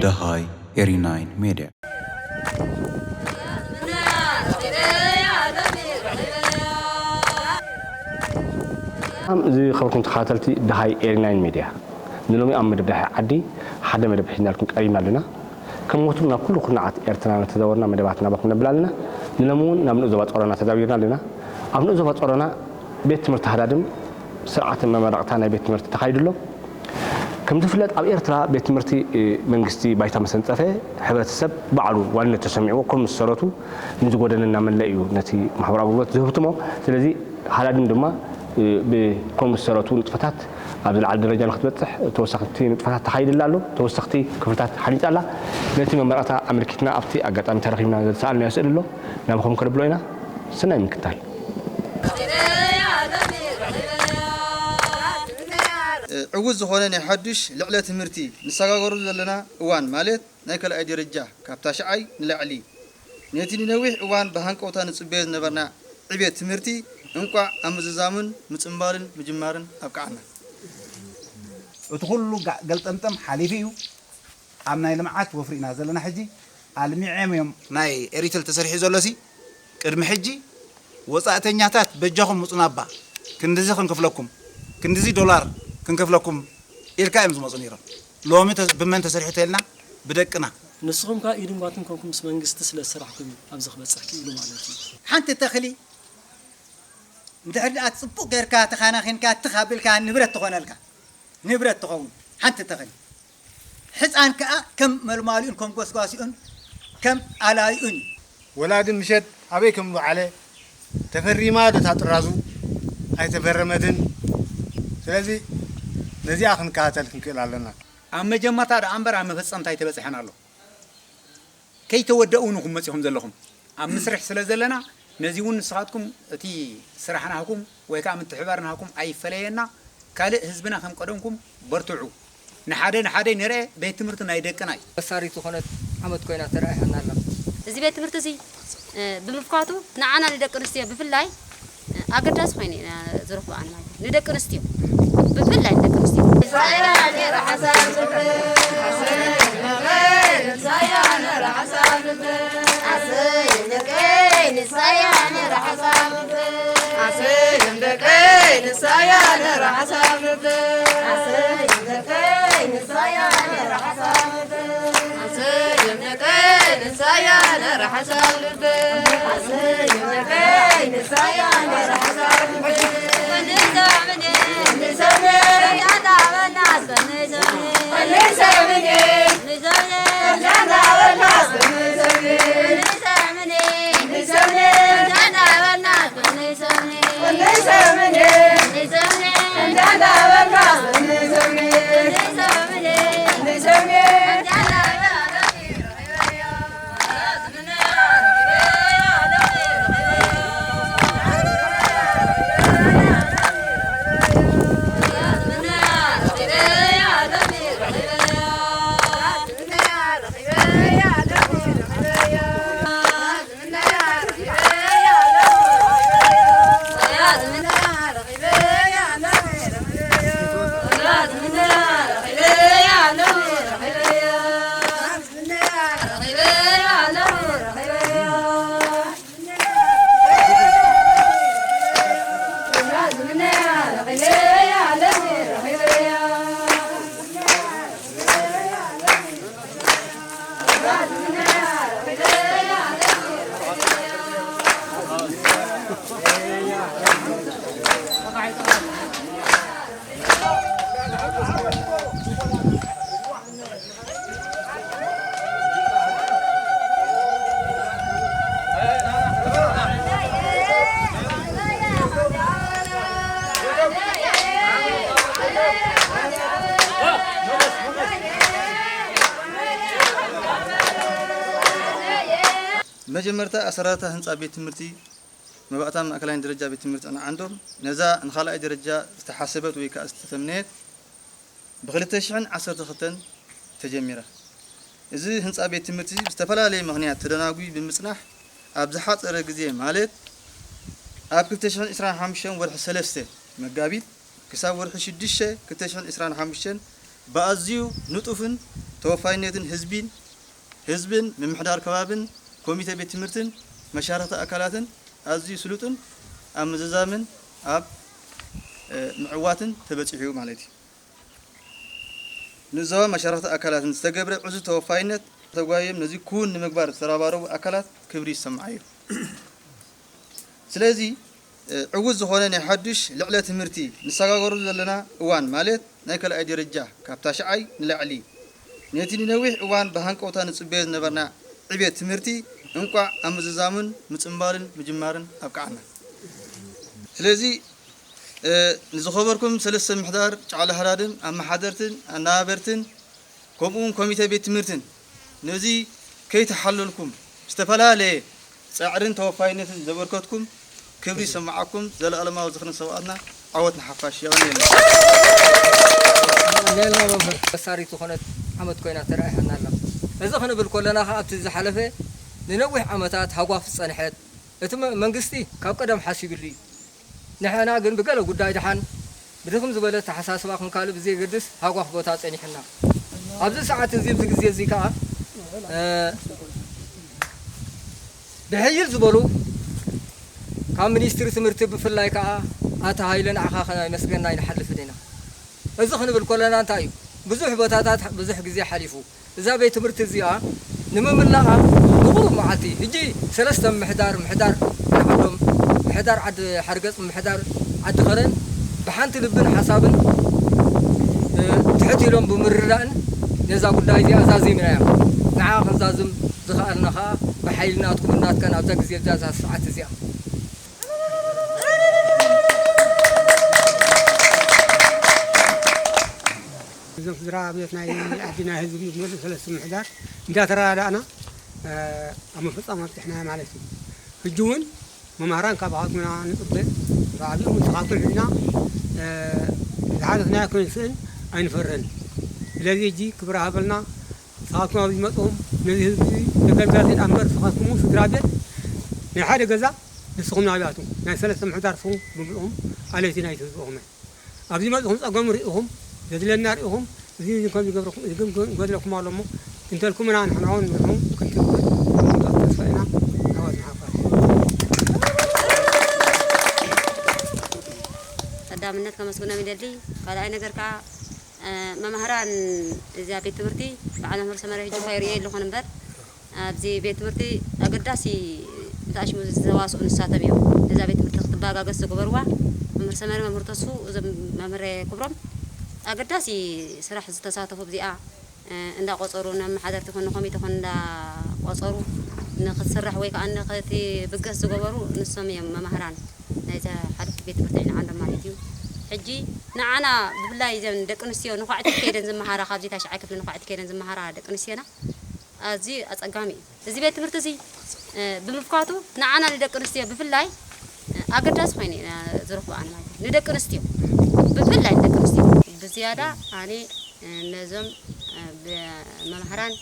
ደሃይ ኤሪ ናይን ሜድያ። ሰላም ዝኸበርኩም ተኸታተልቲ ደሃይ ኤሪ ናይን ሜድያ፣ ንሎሚ ኣብ መደብ ደሃይ ዓዲ ሓደ መደብ ሒዝናልኩም ቀሪብና ኣለና። ከም ወትሩ ናብ ኩሉ ኩርናዓት ኤርትራ እናተዛወርና መደባት ናባኹም ነብል ኣለና። ንሎሚ እውን ናብ ንኡስ ዞባ ጾሮና ተዛዊርና ኣለና። ኣብ ንኡስ ዞባ ጾሮና ቤት ትምህርቲ ሃዳድም ስርዓተ መመረቕታ ናይ ቤት ትምህርቲ ተኻይዱ ኣሎ። ከም ዝፍለጥ ኣብ ኤርትራ ቤት ትምህርቲ፣ እ፣ መንግስቲ ባይታ መሰንጸፈ፣ ሕብረተሰብ ባዕሉ ዋንነት ተሰሚዕዎ ከም ዝሰረቱ ንዝጎደነ እናመለእ እዩ ነቲ ማሕበራዊ ኣገልግሎት ዝህብትሞ። ስለዚ ሃዳድም ድማ፣ እ፣ ብከም ዝሰረቱ ንጥፈታት ኣብ ዝለዓለ ደረጃ ንክትበጽሕ ተወሰኽቲ ንጥፈታት ተኻይድላ ኣሎ። ተወሰኽቲ ክፍልታት ሓኒጻ ኣላ። ነቲ መመረቕታ ኣመልኪትና ኣብቲ ኣጋጣሚ ተረኺብና ዘተሰኣልናዮ ስእሊ ኣሎ። ናባኹም ከነብሎ ኢና። ሰናይ ምክታል። ዕዉት ዝኾነ ናይ ሓዱሽ ልዕለ ትምህርቲ ንሰጋገሩ ዘለና እዋን ማለት ናይ ካልኣይ ደረጃ ካብ ታሽዓይ ንላዕሊ ነቲ ንነዊሕ እዋን ብሃንቀውታ ንጽበዮ ዝነበርና ዕቤት ትምህርቲ እንቋዕ ኣብ ምዝዛሙን ምጽንባልን ምጅማርን ኣብቅዓና። እቲ ኩሉ ጋ-፣ ገልጠምጠም ሓሊፉ እዩ። ኣብ ናይ ልምዓት ወፍሪ ኢና ዘለና። ሕጂ ኣልሚዖም እዮም። ናይ ኤሪትል ተሰሪሑ ዘሎ ሲ ቅድሚ ሕጂ ወጻእተኛታት በጃኹም ምጹና እባ ክንድዚ ክንክፍለኩም ክንድዚ ዶላር ክንክፍለኩም ኢልካ እዮም ዝመጹ ነይሮም። ሎሚ ተ-፣ ብመን ተሰሪሑ ተልና ብደቅና። ንስኹም ከኣ ኢድን ጓንትን ኮንኩም ምስ መንግስቲ ስለ ዝሰራሕኩም እዩ ኣብዚ ክበጽሕ ክኢሉ ማለት እዩ። ሓንቲ ተኽሊ እንድሕር ደኣ ጽቡቕ ጌርካ ተኻናኺንካ ትኽ ኣቢልካ ንብረት ትኾነልካ። ንብረት ትኸውን ሓንቲ ተኽሊ። ሕፃን ከኣ ከም መልማሊኡን ከም ጎስጓሲኡን ከም ኣላይኡን እዩ። ወላዲ ምሸት ኣበይ ከም ዝወዓለ ተፈሪማ ዶ እታ ጥራዙ ኣይተፈረመትን። ስለዚ ነዚኣ ክንከታተል ክንክእል ኣለና። ኣብ መጀመርታ ደኣ እምበር ኣብ መፈጸምታ ኣይተበጽሐን ኣሎ። ከይተወደኡ ንኹም መጺኹም ዘለኹም። ኣብ ምስርሕ ስለ ዘለና፣ ነዚ እውን ንስኻትኩም እቲ ስራሕ ናህኩም ወይ ከኣ ምትሕብባር ናህኩም ኣይፈለየና። ካልእ ህዝብና ከም ቀደምኩም በርትዑ። ንሓደ ንሓደ ንርአ፣ ቤት ትምህርቲ ናይ ደቅና እዩ። መሳሪት ዝኾነት ዓመት ኮይና ተራኢሓና ኣላ። እዚ ቤት ትምህርቲ እዚ፣ እ፣ ብምፍኳቱ ንዓና ንደቂ ኣንስትዮ ብፍላይ ኣገዳሲ ኮይኑ ኢና ዝረኽቦ ኣነ ማለት እዩ። ንደቂ ኣንስትዮ፣ ብፍላይ ንደቂ ኣንስትዮ። መጀመርታ ኣሰራርታ ህንፃ ቤት ትምህርቲ መባእታ ማእከላይ ደረጃ ቤት ትምህርቲ ዐንዓንዶም ነዛ ንኻልኣይ ደረጃ ዝተሓሰበት ወይ ከዓ ዝተተምነየት ብኽልተ ሽሕን ዓሰርተ ክልተን ተጀሚራ። እዚ ህንፃ ቤት ትምህርቲ ብዝተፈላለየ ምኽንያት ተደናጉዩ ብምፅናሕ ኣብ ዝሓፀረ ግዜ ማለት ኣብ ክልተ ሽሕን ዕስራን ሓሙሽተን ወርሒ ሰለስተ መጋቢት ክሳብ ወርሒ ሽዱሽተ ክልተ ሽሕን ዕስራን ሓሙሽተን ብኣዝዩ ንጡፍን ተወፋይነትን ህዝቢን ህዝብን ምምሕዳር ከባብን ኮሚተ ቤት ትምህርትን መሻርኽቲ ኣካላትን ኣዝዩ ስሉጥን ኣብ ምዝዛምን ኣብ ምዕዋትን ተበጺሑ ማለት እዩ። ንዞም መሻርኽቲ ኣካላትን ዝተገብረ ዕዙዝ ተወፋይነት ተጓዮም ነዚ ክውን ንምግባር ዝተረባረቡ ኣካላት ክብሪ ይሰምዓዮ። ስለዚ ዕውት ዝኾነ ናይ ሓዱሽ ልዕለ ትምህርቲ ንሰጋገሩ ዘለና እዋን ማለት ናይ ካልኣይ ደረጃ ካብ ታሽዓይ ንላዕሊ ነቲ ንነዊሕ እዋን ብሃንቀውታ ንጽበዮ ዝነበርና ዕቤት ትምህርቲ እንቋዕ ኣብ ምዝዛሙን ምጽንባልን ምጅማርን ኣብቅዓና። ስለዚ ንዝኸበርኩም ሰለስተ ምሕዳር ጫዕላ ሃራድም ኣመሓደርትን ኣነባበርትን ከምኡውን ኮሚተ ቤት ትምህርትን ነዚ ከይተሓለልኩም ዝተፈላለየ ጻዕርን ተወፋይነትን ዘበርከትኩም ክብሪ ይሰምዓኩም። ዘለኣለማዊ ዝኽርን ሰማእታትና ዓወት ንሓፋሽ። የቐንየልና። መሳሪት ዝኾነት ዓመት ኮይና ተረኣይሓና ኣላ። እዚ ክንብል ከለና ከኣ ኣብቲ ዝሓለፈ ንነዊሕ ዓመታት ሃጓፍ ዝጸንሐት እቲ መንግስቲ ካብ ቀደም ሓሲብሉ እዩ። ንሕና ግን ብገለ ጉዳይ ደሓን ብድኽም ዝበለ ኣተሓሳስባ ኹን ካልእ ብዘየገድስ ሃጓፍ ቦታ ጸኒሕና። ኣብዚ ሰዓት እዚ ኣብዚ ግዜ እዚ ከኣ ብሕይል ዝበሉ ካብ ሚኒስትሪ ትምህርቲ ብፍላይ ከኣ ኣቶ ሃይለ ንዓኻ ከነመስገና ኣይንሓልፍን ኢና። እዚ ክንብል ከለና እንታይ እዩ ብዙሕ ቦታታት ብዙሕ ግዜ ሓሊፉ። እዛ ቤት ትምህርቲ እዚኣ ንምምላኣ ንቑሩብ መዓልቲ ሕጂ ሰለስተ ምምሕዳር ምምሕዳር ዓዲ ዓዶም ምምሕዳር ዓዲ ሓርገጽ ምምሕዳር ዓዲ ኸረን ብሓንቲ ልብን ሓሳብን ትሕት ኢሎም ብምርዳእን ነዛ ጉዳይ እዚኣ ዛዚምናያ። ንዓ ክንዛዝም ዝኸኣልና ኸዓ ብሓይሊ ናትኩም ናትካን ኣብዛ ግዜ እዛ እዛ ሰዓት እዚኣ እዞም ስድራ ቤት ናይ ዓዲ ናይ ህዝቢ ዝመፁ ሰለስተ ምሕዳር እንዳተረዳዳእና ኣብ ምፍፃም ኣብፅሕና ማለት እዩ። ሕጂ እውን መማህራን ካባኻትኩም ኢና ንፅበ። ብዓቢኡ ንስኻትኩም ሕና ዝሓለፍናዮ ክንስእን ኣይንፈርን። ስለዚ ሕጂ ክብሪ ሃበልና። ንስኻትኩም ኣብዚ መፅኹም ነዚ ህዝቢ ተገልገልቲ ኢና እምበር ንስኻትኩም እውን ስድራ ቤት ናይ ሓደ ገዛ ንስኹም ናብያቱ ናይ ሰለስተ ምሕዳር ንስኹም ብምልኦም ኣለይቲ ናይቲ ህዝብኹም እዮም። ኣብዚ መፅኹም ፀገሙ ርኢኹም ዘድለና ርኢኹም እዚ እዚ ከም ዝገብረኩም እዚ ግን ጎድለኩም ኣሎ እሞ እንትልኩምና ንሕና እውን ንዕኹም ክንትግብር ተስፋ ኢና። ዓወት ንሓፋሽ። ቀዳምነት ከመስግኖም ይደሊ። ካልኣይ ነገር ከዓ መማህራን እዚኣ ቤት ትምህርቲ በዓል መምህር ሰመረ ሕጂ እኳ ይርእዮ የለኹን እምበር ኣብዚ ቤት ትምህርቲ ኣገዳሲ ብጣዕሚ ዝተዋስኡ ንሳቶም እዮም። ነዛ ቤት ትምህርቲ ክትበጋገስ ዝገበርዋ መምህር ሰመረ፣ መምህር ተስፉ፣ እዞም መምህር ክብሮም ኣገዳሲ ስራሕ ዝተሳተፉ ኣብዚኣ እንዳቆፀሩ ንመሓደርቲ ኮን ንኮሚቴ ኮን እንዳቆፀሩ ንክትስራሕ ወይ ከዓ ንክትብገስ ዝገበሩ ንሶም እዮም መማህራን ናይዛ ሓለፍቲ ቤት ትምህርቲ ንዓንዶም ማለት እዩ። ሕጂ ንዓና ብፍላይ እዘን ደቂ ኣንስትዮ ንኳዕቲ ከይደን ዝመሃራ ካብዚ ታሽዓይ ክፍሊ ንኳዕቲ ከይደን ዝመሃራ ደቂ ኣንስትዮና ኣዝዩ ኣፀጋሚ እዩ። እዚ ቤት ትምህርቲ እዚ ብምፍካቱ ንዓና ንደቂ ኣንስትዮ ብፍላይ ኣገዳሲ ኮይኑ ኢና ዝረኽቦ ኣነ ማለት እዩ። ንደቂ ኣንስትዮ ብፍላይ ንደቂ ኣንስትዮ ብዝያዳ ኣነ ነዞም መማህራን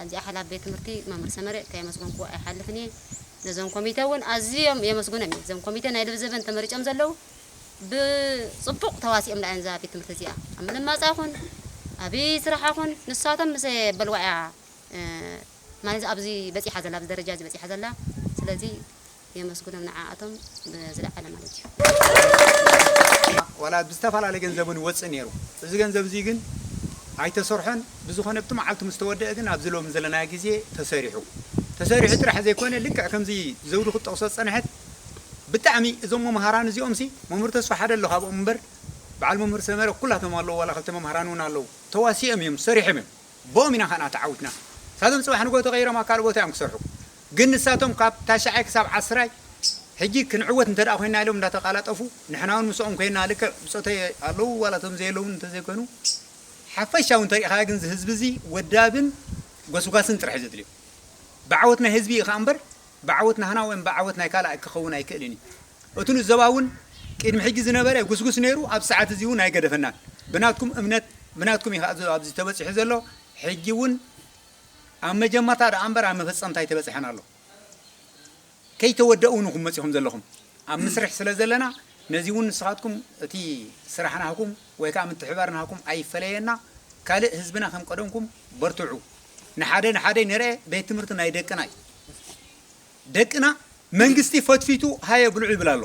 ኣብዚኣ ሓላፍ ቤት ትምህርቲ መምህር ሰመረ ከየመስገንኩዎ ኣይሓልፍን እየ። ነዞም ኮሚተ እውን ኣዝዮም የመስግኖም እየ። እዞም ኮሚተ ናይ ልብዘበን ተመሪጾም ዘለዉ ብፅቡቕ ተዋሲኦም ላእን እዛ ቤት ትምህርቲ እዚኣ ኣብ ምልማፃ ይኹን ኣብ ስራሓ ይኹን ንሳቶም ምስ በልዋ እያ ማለት ኣብዚ በፂሓ ዘላ ኣብዚ ደረጃ እዚ በፂሓ ዘላ። ስለዚ የመስግኖም ንዓኣቶም ብዝለዓለ ማለት እዩ። ዋላ ብዝተፈላለየ ገንዘብ እውን ይወፅእ ነይሩ። እዚ ገንዘብ እዚ ግን ኣይተሰርሖን። ብዝኾነ ብቲ መዓልቱ ምስ ተወደአ ግን ኣብዚ ሎም ዘለናዮ ግዜ ተሰሪሑ። ተሰሪሑ ጥራሕ ዘይኮነ ልክዕ ከምዚ ዘውዲ ክትጠቕሶ ዝፀንሐት ብጣዕሚ እዞም መምሃራን እዚኦም ሲ መምህር ተስፋ ሓደ ኣሎ ካብኦም እምበር በዓል መምህር ሰመረ ኩላቶም ኣለዉ ዋላ ክልተ መምሃራን እውን ኣለዉ ተዋሲኦም እዮም ሰሪሖም እዮም። ብኦም ኢና ከኣ ተዓዊትና። ንሳቶም ጽባሕ ንግሆ ተቐይሮም ኣብ ካልእ ቦታ እዮም ክሰርሑ። ግን ንሳቶም ካብ ታሽዓይ ክሳብ ዓስራይ ሕጂ ክንዕወት እንተ ደኣ ኮይና ኢሎም እንዳተቃላጠፉ ንሕና እውን ምስኦም ኮይና ልክዕ ብጾተይ ኣለዉ ዋላ እቶም ዘየለዉን እንተዘይኮኑ ሓፈሻዊ እንተሪእኻዮ ግን እዚ ህዝቢ እዚ ወዳብን ጎስጓስን ጥራሕ እዩ ዘድልዮ። ብዓወት ናይ ህዝቢ እዩ ከኣ እምበር ብዓወት ናህና ወይም ብዓወት ናይ ካልእ ክኸውን ኣይክእልን እዩ። እቱ ንዘባ እውን ቅድሚ ሕጂ ዝነበረ ጉስጉስ ነይሩ፣ ኣብ ሰዓት እዚ እውን ኣይገደፈናን። ብናትኩም እምነት፣ ብናትኩም እዩ ኣብዚ ተበፂሑ ዘሎ። ሕጂ እውን ኣብ መጀመርታ ደኣ እምበር ኣብ መፈፀምታ ኣይተበፅሐን ኣሎ። ከይተወደኡ ንኹም መፂኹም ዘለኹም። ኣብ ምስርሕ ስለ ዘለና፣ ነዚ እውን ንስኻትኩም እቲ ስራሕ ናህኩም ወይ ከዓ ምትሕባር ናህኩም ኣይፈለየና። ካልእ ህዝብና ከም ቀደምኩም በርትዑ። ንሓደ ንሓደ ንርአ። ቤት ትምህርቲ ናይ ደቅና እዩ። ደቅና መንግስቲ ፈትፊቱ ሃየ ብልዑ ይብል ኣሎ።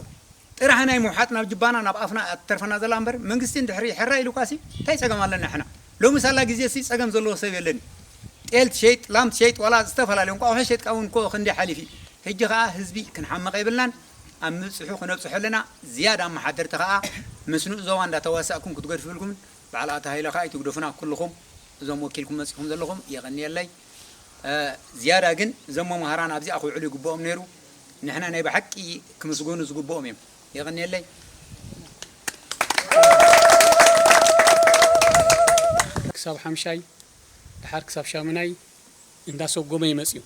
ጥራሕ ናይ ምውሓጥ ናብ ጅባና ናብ ኣፍና እትተርፈና ዘላ እምበር፣ መንግስቲ እንድሕሪ ሕራ ኢሉካሲ እንታይ ጸገም ኣለና ንሕና? ሎሚ ሳላ ግዜ ሲ ጸገም ዘለዎ ሰብ የለን። ጤል ትሸይጥ፣ ላም ትሸይጥ፣ ዋላ ዝተፈላለዩ እንቋቑሖ ሸይጥካ እውን እኮ ክንደይ ሓሊፊ። ሕጂ ኸኣ ህዝቢ ክንሓምቕ የብልናን። ኣብ ምብጽሑ ክነብጽሖ ኣለና። ዝያዳ ኣመሓደርቲ ኸኣ ምስ ንኡስ ዞባ እንዳተዋሳእኩም ክትገድፉ ኢልኩምን በዓል ኣቶ ሃይለ ኸኣ ኣይትግደፉና። ኩልኹም እዞም ወኪልኩም መጺኹም ዘለኹም የቐንየለይ። እ፣ ዝያዳ ግን እዞም መምሃራን ኣብዚኣ ክውዕሉ ይግብኦም ነይሩ። ንሕና ናይ ብሓቂ ክምስገኑ ዝግብኦም እዮም። የቐንየለይ። ክሳብ ሓምሻይ፣ ድሓር ክሳብ ሻሙናይ እንዳሰጎመ ይመጽእ እዩ።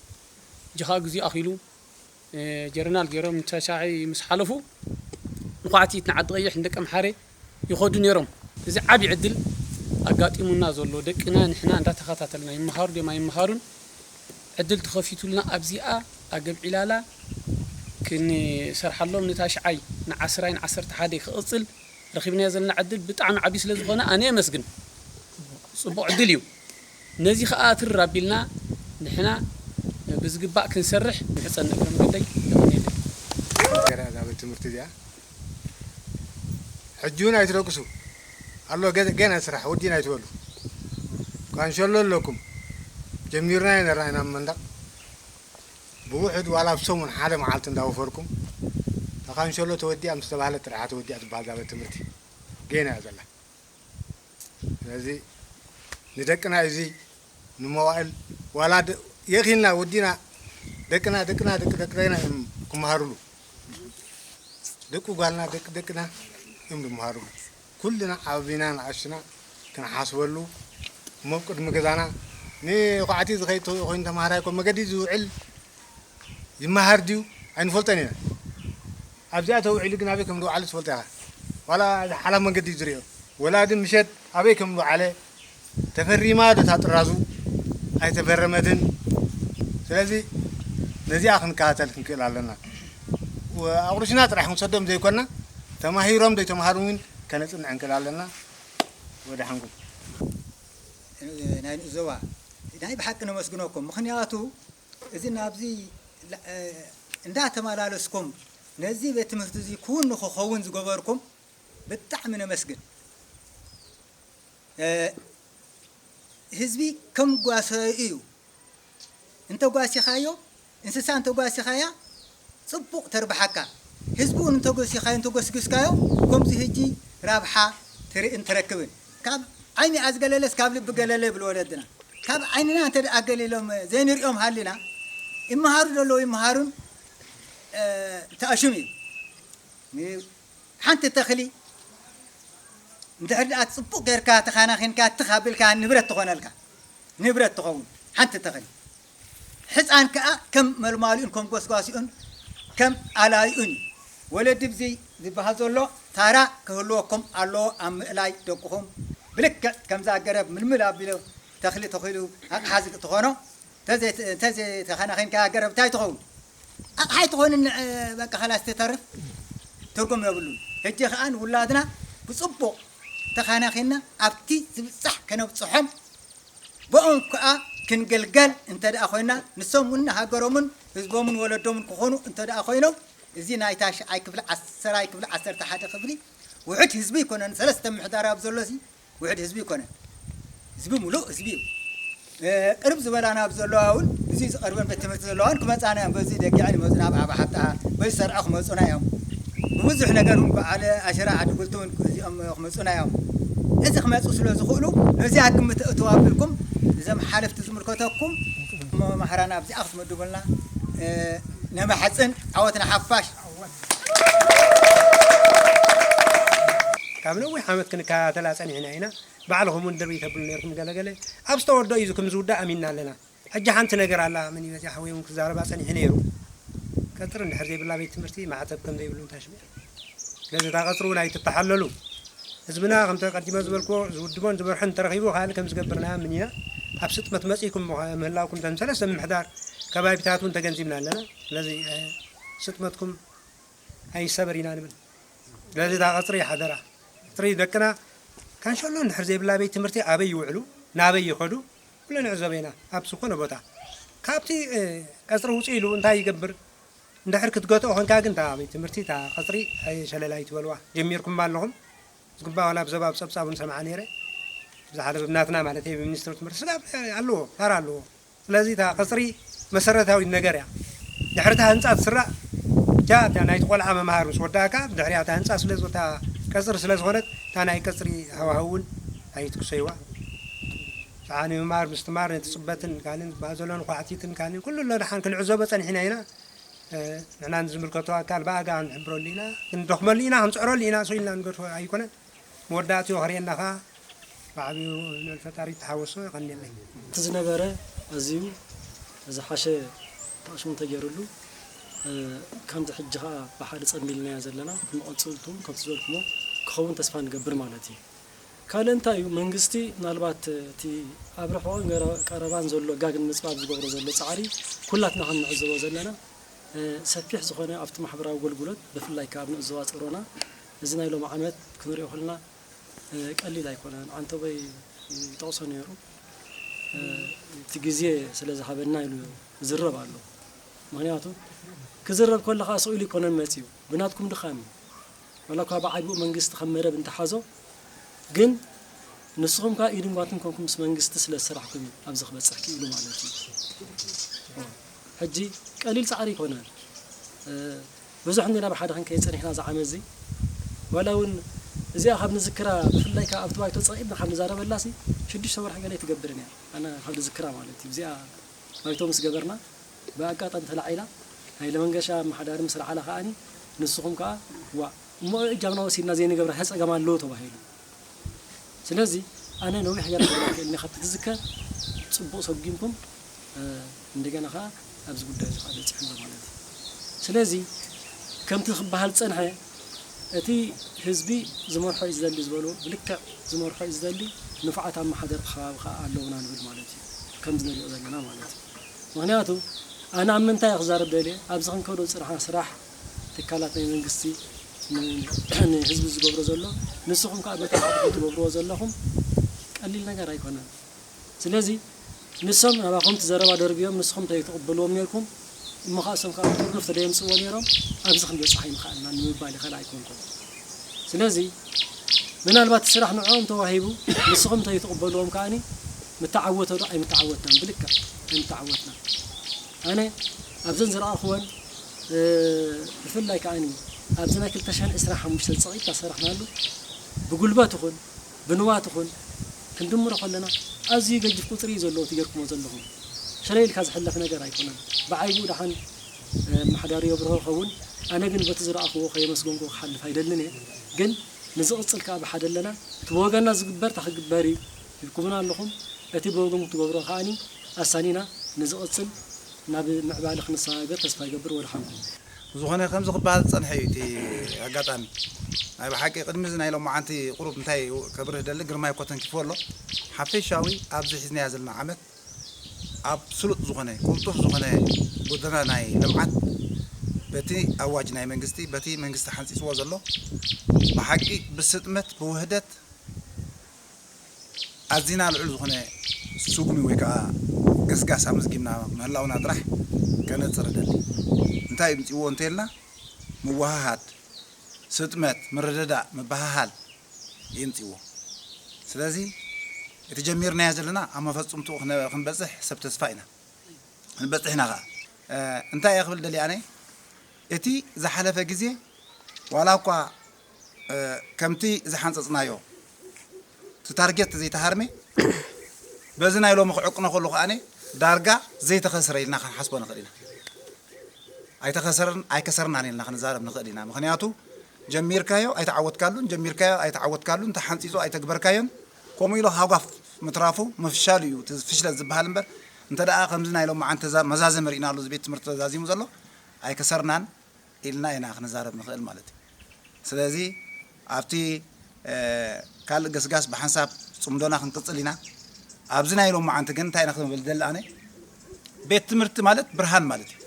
ሕጂ ኸኣ ግዜኡ ኣኺሉ፣ እ፣ ጀረናል ገይሮም ንተሻዓይ ምስ ሓለፉ፣ ንኳዕቲት ንዓዲ ቀይሕ ንደቂ ኣምሓረ ይኸዱ ነይሮም። እዚ ዓቢ ዕድል ኣጋጢሙና ዘሎ፣ ደቅና ንሕና እንዳተኸታተልና፣ ይመሃሩ ድዮም ኣይመሃሩን፣ ዕድል ተኸፊቱልና ኣብዚኣ ኣገብ ዒላላ ክንሰርሓሎም፣ ንታሽዓይ ንዓስራይ ንዓሰርተ ሓደ ክቕጽል ረኺብናዮ ዘለና ዕድል ብጣዕሚ ዓቢ ስለ ዝኾነ ኣነ የመስግን። ጽቡቕ ዕድል እዩ። ነዚ ኸኣ ትር ኣቢልና ንሕና ብዝግባእ ክንሰርሕ ምሕጸን እግረ መንገደይ የቐንየለይ። ገረያ እዛ ቤት ትምህርቲ እዚኣ ሕጂ እውን ኣይትደቅሱ ኣሎ። ገ-፣ ገና ስራሕ ወዲእና ኣይትበሉ። ኳንሸሎ ኣለኩም። ጀሚርናዮ ነርና ኢና ኣብ መንደቕ። ብውሕድ ዋላ ኣብ ሰሙን ሓደ መዓልቲ እንዳወፈርኩም፣ እታ ኳንሸሎ ተወዲኣ ምስ ተባህለት ጥራሕ ተወዲኣ ትበሃል እዛ ቤት ትምህርቲ። ገና እያ ዘላ። ስለዚ ንደቅና እዚ ንመዋእል ዋላ ደ-፣ የኺልና ወዲና ደቅና፣ ደቅና፣ ደቂ ደቅና እዮም ክመሃሩሉ። ደቂ ጓልና፣ ደቂ ደቅና እዮም ዝመሃሩሉ። ኩልና ዓቢና ንኣሽና ክንሓስበሉ፣ እሞ ኣብ ቅድሚ ገዛና ንኳዕቲ ዝኸይድ ተ-፣ ኮይኑ ተማሃራይ እኮ መገዲ ዝውዕል ይመሃር ድዩ ኣይንፈልጦን ኢና። ኣብዚኣ ተውዒሉ ግን ኣበይ ከም ዝወዓለ ትፈልጦ ኢኻ። ዋላ ሓላፍ መንገዲ እዩ ዝሪኦ። ወላዲ ምሸት ኣበይ ከም ዝወዓለ ተፈሪማ ዶ እታ ጥራዙ ኣይተፈረመትን። ስለዚ ነዚኣ ክንከታተል ክንክእል ኣለና። ወ-፣ ኣቑርሽና ጥራሕ ክንሰዶም ዘይኮና፣ ተማሂሮም ዶ ኣይተማሃሩን እውን ከነጽንዕ ክንክእል ኣለና። ወደሓንኩም። ናይ ንኡስ ዞባ ናይ ብሓቂ ነመስግነኩም። ምኽንያቱ እዚ ናብዚ ላ-፣ እ፣ እንዳተመላለስኩም ነዚ ቤት ትምህርቲ እዚ ክውን ንክኸውን ዝገበርኩም ብጣዕሚ ነመስግን። እ፣ ህዝቢ ከም ጓሳዩ እዩ። እንተጓሲኻዮ፣ እንስሳ እንተጓሲኻያ ጽቡቕ ተርብሓካ። ህዝቢ እውን እንተጎሲኻዮ፣ እንተጎስጒስካዮ፣ ከምዚ ህጂ ረብሓ ትርእን ትረክብን። ካብ ዓይኒ ኣዝገለለስ ካብ ልቢ ገለለ ይብሉ ወለድና። ካብ ዓይንና እንተ ደኣ ገሊሎም ዘይንሪኦም ሃሊና፣ ይመሃሩ ዘለዉ ይመሃሩን፣ እ፣ ተኣሹም እዩ። ን-፣ ሓንቲ ተኽሊ እንድሕር ደኣ ጽቡቕ ጌርካ ተኻናኺንካ ትኽ ኣቢልካ ንብረት ትኾነልካ። ንብረት ትኸውን ሓንቲ ተኽሊ። ሕጻን ከኣ ከም መልማሊኡን ከም ጎስጓሲኡን ከም ኣላዩኡን እዩ። ወለዲ ብዚ ዝበሃል ዘሎ ታራ ክህልወኩም ኣለዎ ኣብ ምእላይ ደቅኹም። ብልክዕ ከምዛ ገረብ ምልምል ኣቢሉ ተኽሊ ተኺሉ ኣቕሓ ዝ-፣ ትኾኖ፣ ተዘይ-፣ ተዘይተኸናኺንካ ገረብ እንታይ ትኸውን? ኣቕሓ ኣይትኾንን፣ እ፣ በቃ ኸላስ ትተርፍ ትርጉም የብሉን። ሕጂ ኸኣ ንውላድና ብጽቡቕ ተኸናኺንና ኣብቲ ዝብጻሕ ከነብጽሖም ብኦም ከኣ ክንግልገል እንተ ደኣ ኮይና፣ ንሶም እውን ንሃገሮምን ህዝቦምን ወለዶምን ክኾኑ እንተ ደኣ ኮይኖም፣ እዚ ናይ ታሽዓይ ክፍሊ፣ ዓሰርተ ክፍሊ፣ ዓሰርተ ሓደ ክፍሊ ውሑድ ህዝቢ ኣይኮነን። ሰለስተ ምሕዳር ኣብ ዘሎሲ ውሑድ ህዝቢ ኣይኮነን። ህዝቢ ምሉእ ህዝቢ እዩ። እ፣ ቅርብ ዝበላና ኣብ ዘለዋ እውን፣ እዚ ዝቐርበን ቤት ትምህርቲ ዘለዋ እውን ክመጻና እዮም። በዚ ደጊዐን ይመጹና፣ ኣብ ዓባ ሓብጣ፣ በዚ ሰርዖ ክመጹና እዮም። ብብዙሕ ነገር እውን በዓለ ኣሸራ ዓዲ ጉልቲ እውን እዚኦም ክመጹና እዮም። እዚ ክመጹ ስለ ዝኽእሉ፣ ነዚኣ ግምት እእትው ኣቢልኩም፣ እዞም ሓለፍቲ ዝምልከተኩም መማህራን ኣብዚኣ ክትመድቡልና፣ እ፣ ነማሕጽን። ዓወት ንሓፋሽ። ካብ ነዊሕ ዓመት ክንከታተላ ጸኒሕና ኢና። ባዕልኹም እውን ድርቢ ተብሉ ነይርኩም ገለገለ። ኣብ ዝተወደኦ እዩ ከም ዝውዳእ ኣሚንና ኣለና። ሕጂ ሓንቲ ነገር ኣላ፣ መን እዩ በዚኣ ሓወይ እውን ክዛረባ ጸኒሑ ነይሩ። ቀጽሪ እንድሕር ዘይብላ ቤት ትምህርቲ ማዕተብ ከም ዘይብሉ እንተሽሚዕ። ስለዚ እታ ቀጽሪ እውን ኣይትተሓለሉ። ህዝብና ከምቲ ቀዲመ ዝበልክዎ ዝውድቦን ዝመርሖን እንተረኺቡ ካልእ ከም ዝገብር ንኣምን ኢና። ኣብ ስጥመት መጺእኩም ምዃ-፣ ምህላውኩም እቶም ሰለስተ ምምሕዳር ከባቢታት እውን ተገንዚብና ኣለና። ስለዚ፣ እ፣ ስጥመትኩም ኣይሰበር ኢና ንብል። ስለዚ እታ ቀፅሪ ሓደራ፣ ቀፅሪ ደቅና ካንሸሎ እንድሕር ዘይብላ ቤት ትምህርቲ ኣበይ ይውዕሉ፣ ናበይ ይኸዱ፣ ኩሉ ንዕዘቦ ኢና። ኣብ ዝኾነ ቦታ ካብቲ ቀፅሪ ውፅእ ኢሉ እንታይ ይገብር? እንድሕር ክትገትኦ ኮንካ ግን እታ ቤት ትምህርቲ እታ ቀፅሪ ሸለል ኣይትበልዋ። ጀሚርኩማ ኣለኹም ዝግባ ዋላ ብዘባብ ፀብፃብ እውን ሰምዓ ነይረ። ብዝሓለፈ ብናትና ማለት ብሚኒስትሪ ትምህርቲ ስጋብ ኣለዎ፣ ታራ ኣለዎ። ስለዚ እታ ቀፅሪ መሰረታዊት ነገር እያ። ድሕሪ እታ ህንፃ ትስራእ እታ ናይቲ ቆልዓ መምሃር ምስ ወዳእካ ብድሕሪያ እታ ህንፃ ስለ እታ ቀፅሪ ስለ ዝኾነት እታ ናይ ቀፅሪ ሃዋህው እውን ኣይትክሰይዋ። ሰዓኒ ምምሃር ምስትማር ነቲ ፅበትን ካልእን ዝበሃል ዘሎ ንኳዕቲትን ካልእን ኩሉ ኣሎ ደሓን ክንዕዘቦ ፀኒሕና ኢና። ንሕና ንዝምልከቶ ኣካል ብኣጋ ንሕብረሉ ኢና፣ ክንደኽመሉ ኢና፣ ክንፅዕረሉ ኢና፣ ሰው ኢልና ንገድፎ ኣይኮነን። መወዳእትኡ ክርእየና ከዓ ብዓብዩ ንልፈጣሪ ተሓወሶ ይቐንየለይ። እቲ ዝነበረ ኣዝዩ ዝሓሸ ተኣሽሙ ተገይሩሉ፣ ከምዚ ሕጂ ከዓ ብሓደ ጸምቢልናዮ ዘለና፣ ንቐጽልቱ ከምቲ ዝበልኩሞ ክኸውን ተስፋ ንገብር ማለት እዩ። ካልእ እንታይ እዩ፣ መንግስቲ ምናልባት እቲ ኣብ ርሑቕን ገረ-፣ ቀረባን ዘሎ ጋግ ንምጽባብ ዝገብሮ ዘሎ ጻዕሪ ኩላትና ከም ንዕዘቦ ዘለና፣ ሰፊሕ ዝኾነ ኣብቲ ማሕበራዊ ኣገልግሎት ብፍላይ ከኣ ኣብ ንእዞባ ጸሮና እዚ ናይ ሎሚ ዓመት ክንሪኦ ከለና ቀሊል ኣይኮነን። ዓንተቦይ ይጠቕሶ ነይሩ፣ እቲ ግዜ ስለ ዝሃበና ኢሉ ይዝረብ ኣሎ። ምኽንያቱ ክዝረብ ከሎ ከኣ ስቕ ኢሉ ኣይኮነን መጺኡ፣ ብናትኩም ድኻም እዩ። ዋላ እኳ ብዓቢኡ መንግስቲ ከም መደብ እንተሓዞ፣ ግን ንስኹም ከኣ ኢድን ጓንትን ኮንኩም ምስ መንግስቲ ስለ ዝሰራሕኩም እዩ ኣብዚ ክበጽሕ ክኢሉ ማለት እዩ። ሕጂ ቀሊል ጻዕሪ ኣይኮነን። ብዙሕ እንዲና ብሓደ ክንከይድ ጸኒሕና እዚ ዓመት እዚ። ዋላ እውን እዚኣ ካብ ንዝክራ፣ ብፍላይ ከኣ ኣብቲ ባይቶ ጸቒጥና ካብ ንዛረበላሲ ሽዱሽተ ወርሒ ገለ ኣይትገብርን እያ። ኣነ ካብ ዝዝክራ ማለት እዩ። እዚኣ ባይቶ ምስ ገበርና ብኣጋጣሚ ተላዒላ፣ ሃይለ መንገሻ ኣመሓዳሪ ምስ ረዓላ ከኣኒ፣ ንስኹም ከኣ፣ "ዋእ፣ እሞ እጃምና ወሲድና ዘይንገብራ ታይ ጸገም ኣለዎ?" ተባሂሉ። ስለዚ ኣነ ነዊሕ እያ ክብለካ እየ፣ ካብቲ ትዝከር ጽቡቕ ሰጒምኩም፣ እ፣ እንደገና ከኣ ኣብዚ ጉዳይ እዚ ከኣ በጺሑ ኣሎ ማለት እዩ። ስለዚ ከምቲ ክበሃል ዝጸንሐ፣ እቲ ህዝቢ ዝመርሖ እዩ ዝደሊ ዝበሉ፣ ብልክዕ ዝመርሖ እዩ ዝደሊ፣ ንፉዓት ኣመሓደርቲ ከባቢ ከኣ ኣለውና ንብል ማለት እዩ፣ ከምዚ ንሪኦ ዘለና ማለት እዩ። ምኽንያቱ ኣነ ኣብ ምንታይ እየ ክዛረብ ደልየ፣ ኣብዚ ክንከዶ ዝጽናሕና ስራሕ፣ ትካላት ናይ መንግስቲ ን-፣ ንህዝቢ ዝገብሮ ዘሎ፣ ንስኹም ከኣ በቲ ዓድኹም ትገብርዎ ዘለኹም ቀሊል ነገር ኣይኮነን። ስለዚ ንሶም ናባኹም እቲ ዘረባ ደርብዮም፣ ንስኹም እንተይትቕበልዎም ነይርኩም፣ እሞ ከኣ እሶም ከኣ ጥርኑፍ ተደየምጽእዎ ነይሮም፣ ኣብዚ ክንበጽሕ ኣይምኸኣልናን ንምባል እየ፣ ካልእ ኣይኮንኩን። ስለዚ ምናልባት እቲ ስራሕ ንዕኦም ተዋሂቡ፣ ንስኹም እንተይትቕበልዎም ከኣኒ ምተዓወተ ዶ ኣይምተዓወትናን፣ ብልክዕ ኣይምተዓወትናን። ኣነ ኣብዘን ዝረኣኽወን፣ እ፣ ብፍላይ ከኣኒ ኣብዚ ናይ ክልተ ሽሕን ዕስራን ሓሙሽተን ጸቒጥና ዝሰራሕናሉ ብጉልበት ይኹን ብንዋት ይኹን ክንድምሮ ከለና ኣዝዩ ገጅፍ ቁጽሪ እዩ ዘለዎ እቲ ጌርኩሞ ዘለኹም። ሸለል ኢልካ ዝሕለፍ ነገር ኣይኮነን። ብዓይቡ ደሓን፣ እ፣ ኣመሓዳሪ የብርሆ ይኸውን። ኣነ ግን በቲ ዝረኣኽዎ ከየመስገንኩ ክሓልፍ ኣይደልን እየ። ግን ንዝቕጽል ከኣ ብሓደ ኣለና። እቲ ብወገንና ዝግበር እታ ክግበር እዩ ኢልኩምና ኣለኹም። እቲ ብወገንኩም ትገብሮ ከኣኒ ኣሳኒና ንዝቕጽል ናብ ምዕባለ ክንሰጋገር ተስፋ ይገብር። ወድሓንኩም። ዝኾነ ከምዚ ክበሃል ዝጸንሐ እዩ እቲ ኣጋጣሚ። ናይ ብሓቂ ቅድሚ እዚ ናይ ሎማዓንቲ ቁሩብ እንታይ ከብርህ ደሊ፣ ግርማይ እኮ ተንኪፉ ኣሎ። ሓፈሻዊ ኣብዚ ሒዝናያ ዘለና ዓመት ኣብ ስሉጥ ዝኾነ፣ ቅልጡፍ ዝኾነ ጎደና ናይ ልምዓት በቲ ኣዋጅ ናይ መንግስቲ፣ በቲ መንግስቲ ሓንጺጽዎ ዘሎ ብሓቂ ብስጥመት፣ ብውህደት ኣዚና ልዑል ዝኾነ ስጉሚ ወይ ከዓ ገስጋስ ኣመዝጊብና ምህላውና ጥራሕ ከነጽር እደሊ። እንታይ የምጽእዎ እንተኢልና፣ ምውህሃድ፣ ስጥመት፣ ምርድዳእ፣ ምብህሃል የምጽእዎ። ስለዚ እቲ ጀሚርናዮ ዘለና ኣብ መፈጽምትኡ ክነ-፣ ክንበጽሕ ሰብ ተስፋ ኢና። ክንበጽሕ ኢና ኸዓ። እ፣ እንታይ እየ ክብል ደልየ ኣነ፣ እቲ ዝሓለፈ ግዜ ዋላ እኳ፣ እ፣ ከምቲ ዝሓንጸጽናዮ እቲ ታርጌት ዘይተሃርመ፣ በዚ ናይ ሎሚ ክዕቅኖ ከሎ ከኣነ ዳርጋ ዘይተኸስረ ኢልና ክንሓስቦ ንኽእል ኢና። ኣይተኸሰርን ኣይከሰርናን ኢልና ክንዛረብ ንኽእል ኢና። ምኽንያቱ ጀሚርካዮ ኣይተዓወትካሉን፣ ጀሚርካዮ ኣይተዓወትካሉን፣ ተሓንጺጹ ኣይተግበርካዮን፣ ከምኡ ኢሉ ሃጓፍ ምትራፉ ምፍሻሉ እዩ እቲ ፍሽለት ዝበሃል እምበር፣ እንተ ደኣ ከምዚ ናይ ሎማዓንቲ ተዛ-፣ መዛዘሚ ርኢናሉ እዚ ቤት ትምህርቲ ተዛዚሙ ዘሎ ኣይከሰርናን ኢልና ኢና ክንዛረብ ንኽእል ማለት እዩ። ስለዚ ኣብቲ፣ እ፣ ካልእ ገስጋስ ብሓንሳብ ጽምዶና ክንቅጽል ኢና። ኣብዚ ናይ ሎማዓንቲ ግን እንታይ ኢና ክንብል ደሊ ኣነ? ቤት ትምህርቲ ማለት ብርሃን ማለት እዩ።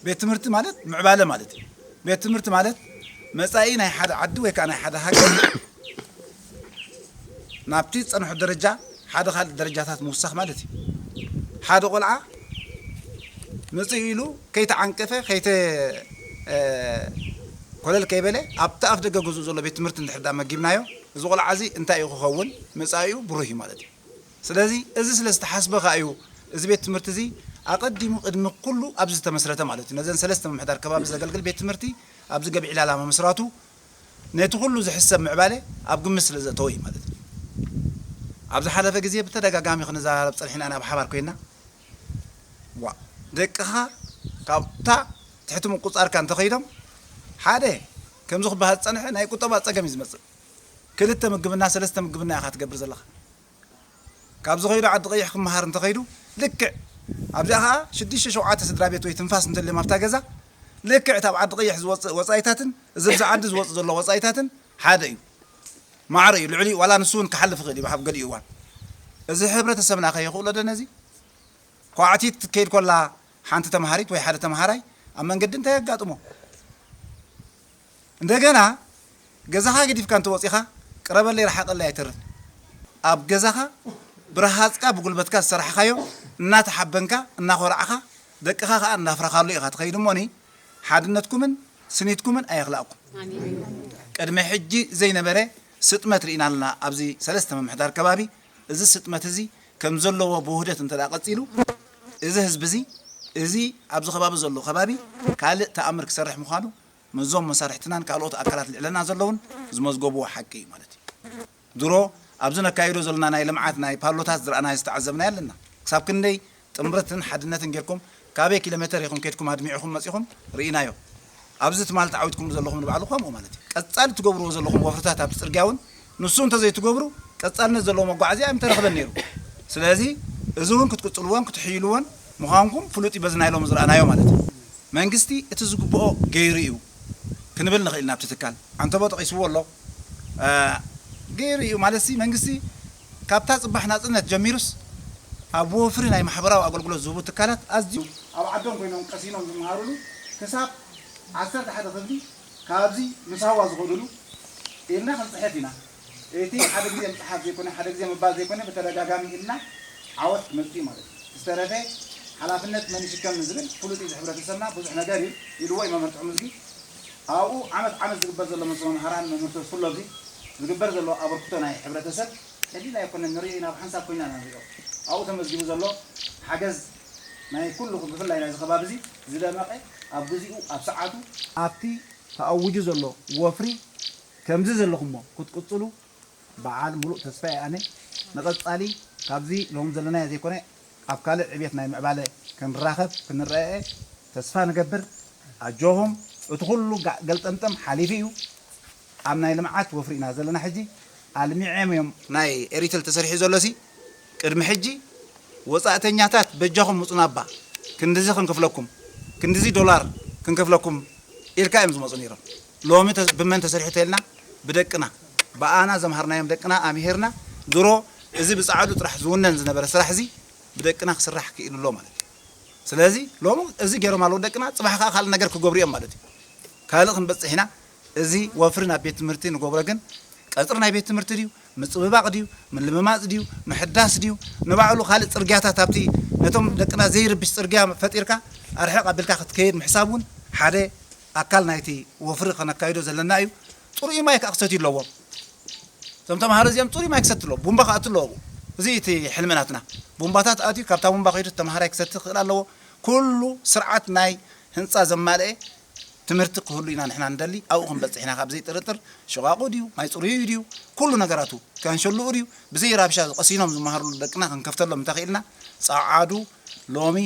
ቤት ትምህርቲ ማለት ምዕባለ ማለት እዩ። ቤት ትምህርቲ ማለት መጻኢ ናይ ሓደ ዓዲ ወይ ከዓ ናይ ሓደ ሃገር ናብቲ ዝጸንሖ ደረጃ ሓደ ካልእ ደረጃታት ምውሳኽ ማለት እዩ። ሓደ ቆልዓ ምጽእ ኢሉ ከይተዓንቀፈ ከይተ ኮለል ከይበለ ኣብቲ ኣፍ ደገ ገዝኡ ዘሎ ቤት ትምህርቲ እንድሕር ዳ መጊብናዮ፣ እዚ ቆልዓ እዚ እንታይ እዩ ክኸውን? መጻኢኡ ብሩህ እዩ ማለት እዩ። ስለዚ እዚ ስለ ዝተሓስበ ከኣ እዩ እዚ ቤት ትምህርቲ እዚ ኣቐዲሙ ቅድሚ ኩሉ ኣብዚ ዝተመስረተ ማለት እዩ። ነዘን ሰለስተ ምምሕዳር ከባቢ ዘገልግል ቤት ትምህርቲ ኣብዚ ገቢዕ ላላ ምምስራቱ ነቲ ኩሉ ዝሕሰብ ምዕባለ ኣብ ግምት ስለ ዘእተወ እዩ ማለት እዩ። ኣብ ዝሓለፈ ግዜ ብተደጋጋሚ ክንዘራረብ ጸኒሕና ኢና ብሓባር ኮይና። ዋ፣ ደቅኻ ካብታ ትሕቲ ምቁጻርካ እንተኸይዶም ሓደ ከምዚ ክበሃል ዝጸንሐ ናይ ቁጠባ ጸገም እዩ ዝመጽእ። ክልተ ምግብና ሰለስተ ምግብና ኢኻ ትገብር ዘለኻ። ካብ ዝኸይዱ ዓዲ ቀይሕ ክመሃር እንተኸይዱ ልክዕ ኣብዚኣ ኸዓ ሽዱሽተ ሸውዓተ ስድራ ቤት ወይ ትንፋስ እንተልዮም ኣብታ ገዛ ልክዕ እታ ኣብ ዓዲ ቀይሕ ዝወፅእ ወፃኢታትን እዚ ብዛ ዓዲ ዝወፅእ ዘሎ ወፃኢታትን ሓደ እዩ። ማዕረ እዩ። ልዕሊኡ ዋላ ንሱ እውን ክሓልፍ ይኽእል እዩ ኣብ ገሊኡ እዋን። እዚ ሕብረተሰብና ከ የኽእሎ ዶ ነዚ? ኳዕቲት ትከይድ ኮላ ሓንቲ ተምሃሪት ወይ ሓደ ተምሃራይ ኣብ መንገዲ እንታይ የጋጥሞ? እንደገና ገዛኻ ገዲፍካ እንተወፂኻ ቅረበለይ ረሓቐለይ ኣይተርፍ። ኣብ ገዛኻ ብረሃፅካ ብጉልበትካ ዝሰራሕኻዮ እናተሓበንካ እናኾራዕኻ ደቅኻ ከዓ እናፍረኻሉ ኢኻ ትኸይድ እሞኒ ሓድነትኩምን ስኒትኩምን ኣየኽላእኩም። ቅድሚ ሕጂ ዘይነበረ ስጥመት ርኢና ኣለና ኣብዚ ሰለስተ ምምሕዳር ከባቢ። እዚ ስጥመት እዚ ከም ዘለዎ ብውህደት እንተ ደኣ ቀጺሉ እዚ ህዝቢ እዚ እዚ ኣብዚ ከባቢ ዘሎ ከባቢ ካልእ ተኣምር ክሰርሕ ምዃኑ ምስዞም መሳርሕትናን ካልኦት ኣካላት ልዕለና ዘለውን ዝመዝገብዎ ሓቂ እዩ ማለት እዩ። ድሮ ኣብዚ ነካይዶ ዘለና ናይ ልምዓት ናይ ፓሎታት ዝረኣናዮ ዝተዓዘብናዮ ኣለና። ክሳብ ክንደይ ጥምረትን ሓድነትን ጌርኩም ካበይ ኪሎ ሜተር ኢኹም ኬድኩም ኣድሚዕኹም መጺኹም ርኢናዮ። ኣብዚ ትማል ተዓዊትኩምሉ ዘለኹም ንባዕሉ ከምኡ ማለት እዩ። ቀጻሊ ትገብርዎ ዘለኹም ወፍርታት ኣብቲ ጽርግያ እውን ንሱ እንተዘይትገብሩ ቀጻልነት ዘለዎ መጓዓዝያ ኣይምተረኽበን ነይሩ። ስለዚ እዚ እውን ክትቅጽልዎን ክትሕይልዎን ምዃንኩም ፍሉጥ እዩ በዚ ናይ ሎሚ ዝረኣናዮ ማለት እዩ። መንግስቲ እቲ ዝግብኦ ገይሩ እዩ ክንብል ንኽእል ኢና። ኣብቲ ትካል ዓንተቦ ጠቒስዎ ኣሎ። እ፣ ገይሩ እዩ ማለትሲ መንግስቲ ካብታ ጽባሕ ናጽነት ጀሚሩስ ኣብ ወፍሪ ናይ ማሕበራዊ ኣገልግሎት ዝህቡ ትካላት ኣዝዩ ኣብ ዓዶም ኮይኖም ቀሲኖም ዝመሃሩሉ ክሳብ ዓሰርተ ሓደ ክፍሊ ካብዚ ምስ ሃዋ ዝኸዱሉ ኢልና ክንጽሕፍ ኢና። እቲ ሓደ ግዜ ምጽሓፍ ዘይኮነ፣ ሓደ ግዜ ምባል ዘይኮነ፣ ብተደጋጋሚ ኢልና ዓወት ክመጽእ እዩ ማለት እዩ። ዝተረፈ ሓላፍነት መን ይሽከም ዝብል ፍሉጥ እዩ። እዚ ሕብረተሰብና ብዙሕ ነገር እዩ ኢልዎ እዩ መምህር ጥዑም እዝጊ። ኣብኡ ዓመት ዓመት ዝግበር ዘሎ ምስ መምሃራን መምህር ተስፍሎ እዝጊ ዝግበር ዘሎ ኣበርክቶ ናይ ሕብረተሰብ ቀሊል ኣይኮነን። ንሪኦ ኢና፣ ብሓንሳብ ኮይና ኢና ንሪኦ። ኣብኡ ተመዝጊቡ ዘሎ ሓገዝ ናይ ኩሉ ብፍላይ ናይዚ ከባቢ እዚ ዝደመቐ ኣብ ግዚኡ ኣብ ሰዓቱ ኣብቲ ተኣዊጁ ዘሎ ወፍሪ ከምዚ ዘለኹሞ ክትቅጽሉ በዓል ሙሉእ ተስፋ እየ ኣነ። ንቐጻሊ ካብዚ ሎም ዘለናዮ ዘይኮነ ኣብ ካልእ ዕብየት ናይ ምዕባለ ክንራኸብ ክንረኣየ ተስፋ ንገብር። ኣጆኹም፣ እቲ ኩሉ ጋ-፣ ገልጠምጠም ሓሊፉ እዩ። ኣብ ናይ ልምዓት ወፍሪ ኢና ዘለና ሕጂ። ኣልሚዖም እዮም ናይ ኤሪትል ተሰሪሑ ዘሎሲ ቅድሚ ሕጂ ወጻእተኛታት በጃኹም ምጹና እባ ክንድዚ ክንክፍለኩም ክንድዚ ዶላር ክንክፍለኩም ኢልካ እዮም ዝመጹ ነይሮም። ሎሚ ተ-፣ ብመን ተሰሪሑ ተልና ብደቅና ብኣና ዘምሃርናዮም ደቅና ኣምሂርና ድሮ እዚ ብጻዕዱ ጥራሕ ዝውነን ዝነበረ ስራሕ እዚ ብደቅና ክስራሕ ክኢሉ ኣሎ ማለት እዩ። ስለዚ ሎሚ እዚ ገይሮም ኣለዉ ደቅና፣ ጽባሕ ከኣ ካልእ ነገር ክገብሩ እዮም ማለት እዩ። ካልእ ክንበጽሕ ኢና። እዚ ወፍሪ ናብ ቤት ትምህርቲ ንገብሮ ግን ቀጽሪ ናይ ቤት ትምህርቲ ድዩ፣ ምጽብባቕ ድዩ፣ ምልምማጽ ድዩ፣ ምሕዳስ ድዩ፣ ንባዕሉ ካልእ ጽርግያታት ኣብቲ ነቶም ደቅና ዘይርብሽ ጽርግያ ፈጢርካ ኣርሕቕ ኣቢልካ ክትከይድ ምሕሳብ እውን ሓደ ኣካል ናይቲ ወፍሪ ከነካይዶ ዘለና እዩ። ጽሩይ ማይ ከኣ ክሰትዩ ኣለዎም። እዞም ተምሃሮ እዚኦም ጽሩይ ማይ ክሰቲ ኣለዎም። ቡምባ ክኣቱ ኣለዎ። እዚ እቲ ሕልሚ ናትና። ቡምባታት ኣትዩ ካብታ ቡምባ ከይዱ ተምሃራይ ክሰቲ ክኽእል ኣለዎ። ኩሉ ስርዓት ናይ ህንጻ ዘማልአ ትምህርቲ ክህሉ ኢና ንሕና ንደሊ። ኣብኡ ክንበጽሕ ኢና ካብ ዘይጥርጥር። ሽቓቑ ድዩ፣ ማይ ጽሩዩ ድዩ፣ ኩሉ ነገራቱ ከንሸልኡ ድዩ፣ ብዘይ ራብሻ ቀሲኖም ዝመሃርሉ ደቅና ክንከፍተሎም እንተኽኢልና ጸዓዱ ሎሚ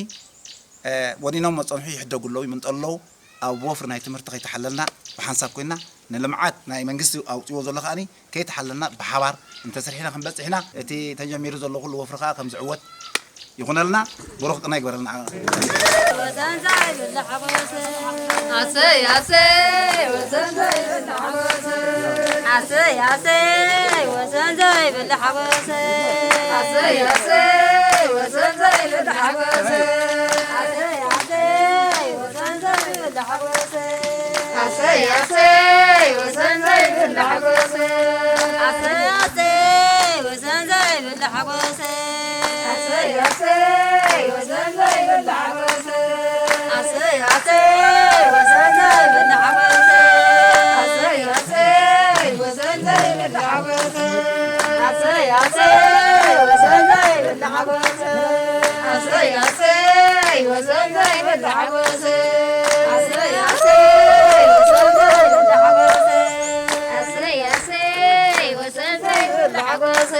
እ፣ ወኒኖም መጸንሑ ይሕደጉ ኣለዉ፣ ይምንጠሉ ኣለዉ። ኣብ ወፍሪ ናይ ትምህርቲ ከይተሓለልና ብሓንሳብ ኮይንና ንልምዓት ናይ መንግስቲ ኣውጺዎ ዘሎ ከኣኒ ከይተሓለልና ብሓባር እንተሰሪሕና ክንበጽሕ ኢና። እቲ ተጀሚሩ ዘሎ ኩሉ ወፍሪ ከኣ ከም ዝዕወት ይኹነልና። ብሩኽ ቅነ ይግበረልና። ወሰን ዘይብሉ ሓጎስ። ኣሰይ፣ ኣሰይ፣ ወሰን ዘይብሉ ሓጎስ። ኣሰይ፣ ኣሰይ፣ ወሰን ዘይብሉ ሓጎስ። ኣሰይ፣ ኣሰይ፣ ወሰን ዘይብሉ ሓጎስ። ኣሰይ፣ ኣሰይ፣ ወሰን ዘይብሉ ሓጎስ። ኣሰይ ኣሰይ ወሰን ዘይብሉ ሓጎስ። ኣሰይ ኣሰይ ወሰን ዘይብሉ ሓጎስ። ኣሰይ ኣሰይ ወሰን ዘይብሉ ሓጎስ። ኣሰይ ኣሰይ ወሰን ዘይብሉ ሓጎስ። ኣሰይ ኣሰይ ወሰን ዘይብሉ ሓጎስ። ኣሰይ ኣሰይ ወሰን ዘይብሉ ሓጎስ። ኣሰይ ኣሰይ ወሰን ዘይብሉ ሓጎስ። ኣሰይ ኣሰይ ወሰን ዘይብሉ ሓጎስ። ኣሰይ ኣሰይ ወሰን ዘይብሉ ሓጎስ።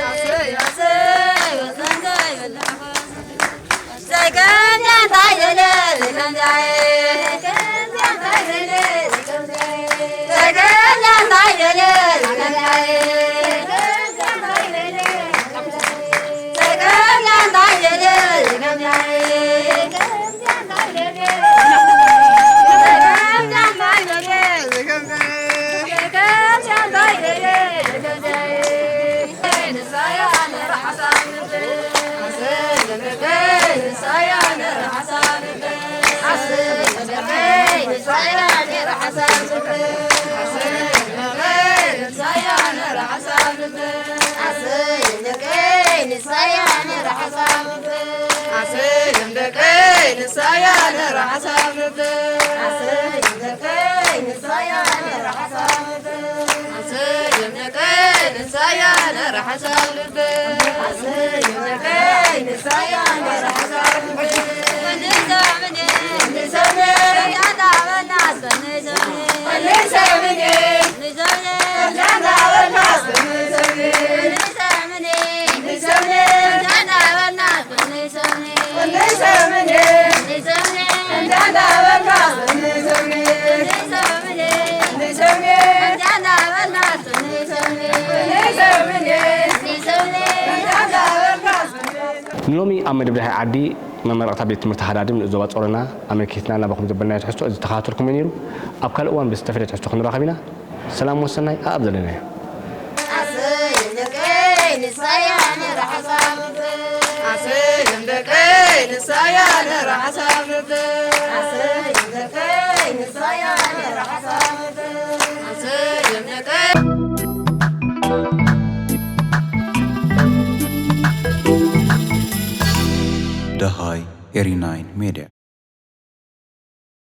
ኣሰይ ኣሰይ ወሰን ዘይብሉ ሓጎስ። ንሎሚ ኣብ መደብ ደሃይ ዓዲ መመረቕታ ቤት ትምህርቲ ሃዳድም ንኡስ ዞባ ጾሮና ኣመልኪትና ናባኹም ዘበልናዮ ትሕዝቶ እዚ ተኸታተልኩም እዩ ነይሩ። ኣብ ካልእ እዋን ብዝተፈለየ ትሕዝቶ ክንራኸብ ኢና። ሰላም ወሰናይ ኣኣብ ዘለናዮ። ኣሰይ ደቀይ ንሳያ ነራ ሓሳብ ልበይ። ኣሰይ ደቀይ ንሳያ ነራ ሓሳብ ልበይ። ኣሰይ ደቀይ ንሳያ ነራ ሓሳብ ልበይ። ኣሰይ ደቀይ ደሃይ ኤሪ ናይን።